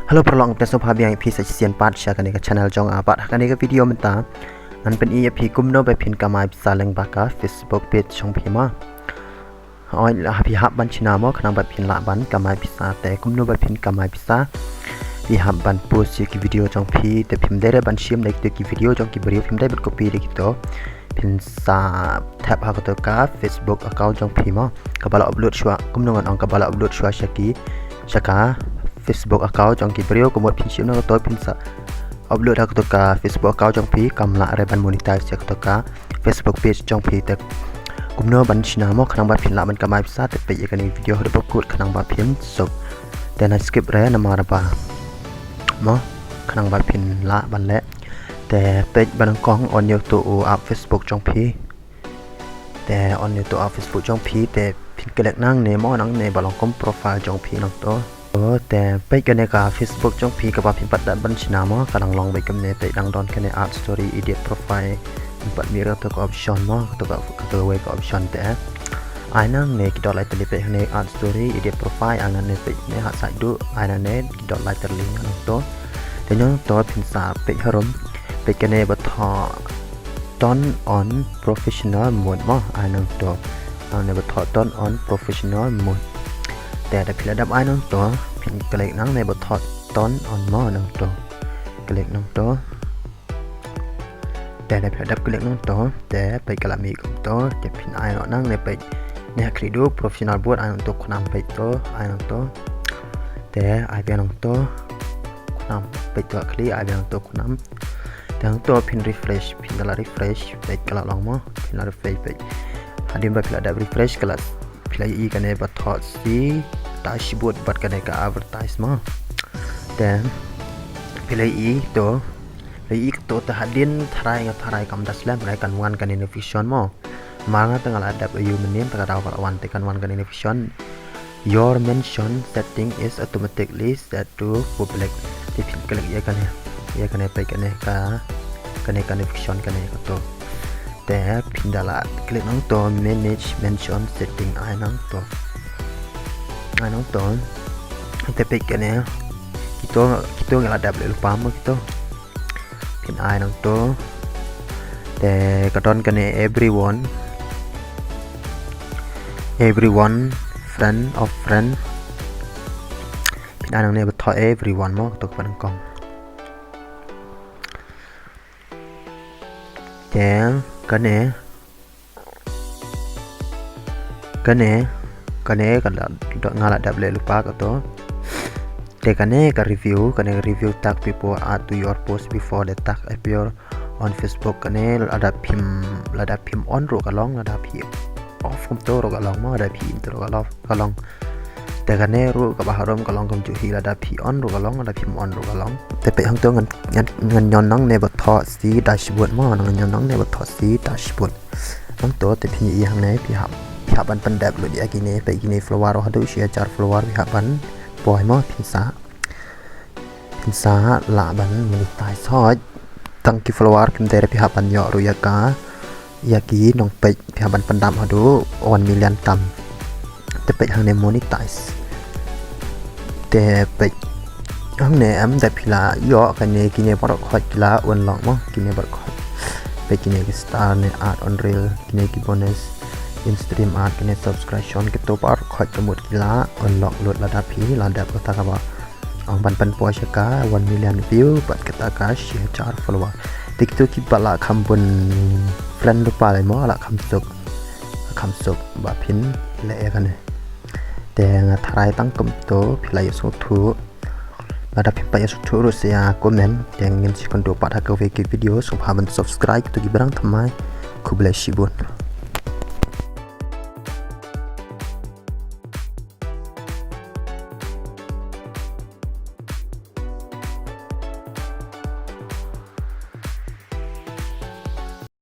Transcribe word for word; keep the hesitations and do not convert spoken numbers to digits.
Hello paralok, ngin sa ïa phi sa shisien pat sha kane ka channel jong nga. Pat ha kane ka video mynta ngan pyni ïa phi kumno ba phin kamai pisa lyngba ka Facebook page jong phi mo. Hooid, la phi hap ban shna mo khnang ba phin lah ban kamai pisa. Te kumno ba phin kamai pisa? Phi hap ban post ïa ki video jong phi, te phim dei ban shim da ki video jong ki briew, phim dei ban copy da kito. Phin sa thep ha kato ka Facebook account jong phi mo, kaba la upload shuwa, kumno ngan ong, kaba la upload shuwa sha ki, sha ka Facebook account jong ki briew. Kumno phin shim na kato, phin sa upload ha kato ka Facebook account jong phi, kam lah re ban monetize sha kato ka Facebook page jong phi. Te kumno ban shna mo khnang ba phin lah ban kamai pisa? Te peit ïa kane video haduh ba kut khnang ba phin suk. Te na skip re namar ba mo, khnang ba phin lah ban leh. Te peit ba nyngkong, on ïa uto u app Facebook jong phi. Te on ïa uto u app Facebook jong phi, te phin click nangne mo, nangne ba long kum profile jong phi nangto. To te peit kane ka Facebook jong phi kaba phin pat dei ban shna mo, ka dang long beit kumne. Te dang don kane add story, edit profile, phin pat mih ruh kato ka option mo, kato ka, kato kawei ka option. Te ai nangne ki dot lai tylli, peit hangne add story, edit profile, ai nangne, peit ne ha side duh, ai nangne ki dot lai tylli nangto. Te nangto phin sa peit harum, peit kane ba thoh turn on professional mode mo, ai nangto. Nangne ba thoh turn on professional mode. Te da phi la dep ai nangto, phin click nangne ba thoh turn on mo, nangto. Click nangto. Te da phi la dep click nangto, te peit ka la mih kumto, te phin ai noh nangne, peit ne ha khlieh duh professional mode, ai nangto khnam, peit to, ai nangto. Te ai biang nangto khnam, peit to ha khlieh, ai biang nangto khnam. Te hangto phin refresh, phin da la refresh, peit ka la long mo, phin la refresh, peit. Hadien ba phi la dep refresh ka la, phi la ïohi kane ba thoh shi dashboard bad kane ka advertise mo. Te phi la ïohi to, phi la ïohi to, te hadien tharai nga tharai kam da slem re kan wan kane notification mo. Namar nga te nga la dep ïohi mynnin, te ka daw ka la wan, te kan wan kane notification. Your mention setting is automatically set to public. Te phin click ïa kane, ïa kane, peit kane ka, kane ka notification kane kato. Te phin da la click nangto, manage mention setting, ai nangto. Ai nangto. Te peit kane, kito, kito nga la dep leh lypa mo kito. Phin ai nangto. Te ka don kane everyone, everyone, friend of friend. Phin ai nangne ba thoh everyone mo, kato kaba nyngkong. Te kane, kane, kane ka la, nga la dep leh lypa kato. Te kane ka review, kane ka review, tag people add to your post before the tag appear on Facebook. Kane lada phim, lada phim on ruh ka long, lada phi off kumto ruh ka long mo, lada phi in ruh ka long, ka long. Te kane ruh kaba harum ka long kumjuh hi, lada phi on ruh ka long, lada phim on ruh ka long. Te peit hangto ngan, ngan, ngan ñion nangne ba thoh shi dashboard mo, ngan ñion nangne ba thoh shi dashboard. Hangto te phin ïohi hangne, phi hap, phi hap ban pyndep lut ïa kine, peit kine follower haduh shi hajar follower phi hap ban poi mo, phin sa, phin sa lah ban monetize hoi. Tang ki follower kim dei re, phi hap ban ïoh ruh ïa ka, ïa ki nongpeit, phi hap ban pyndap haduh one million tam. Te peit hangne monetize. Te peit hangne em, da phi la ïoh kane, kine baroh khoit ki la unlock mo, kine baroh khoit. Peit kine ki star ne, ad on reel, kine ki bonus, in stream ad, kine subscription, kito baroh khoit ka mut ki la unlock lut lada phi la dep kata kaba ong ban pynpoi sha ka one million view bad kata ka shi hajar follower. Te kito kiba la kham bun friend lypa lei mo, la kham suk, la kham suk ba phin leh ïa kane. Te nga tharai tang kumto, phi la ïohsngew thuh. Lada phim pat ïohsngew thuh ruh sa comment. Te ngin sa ïakynduh pat ha kawei ka video, sngewbha ban subscribe to ki brang thymmai. Khublei shibun.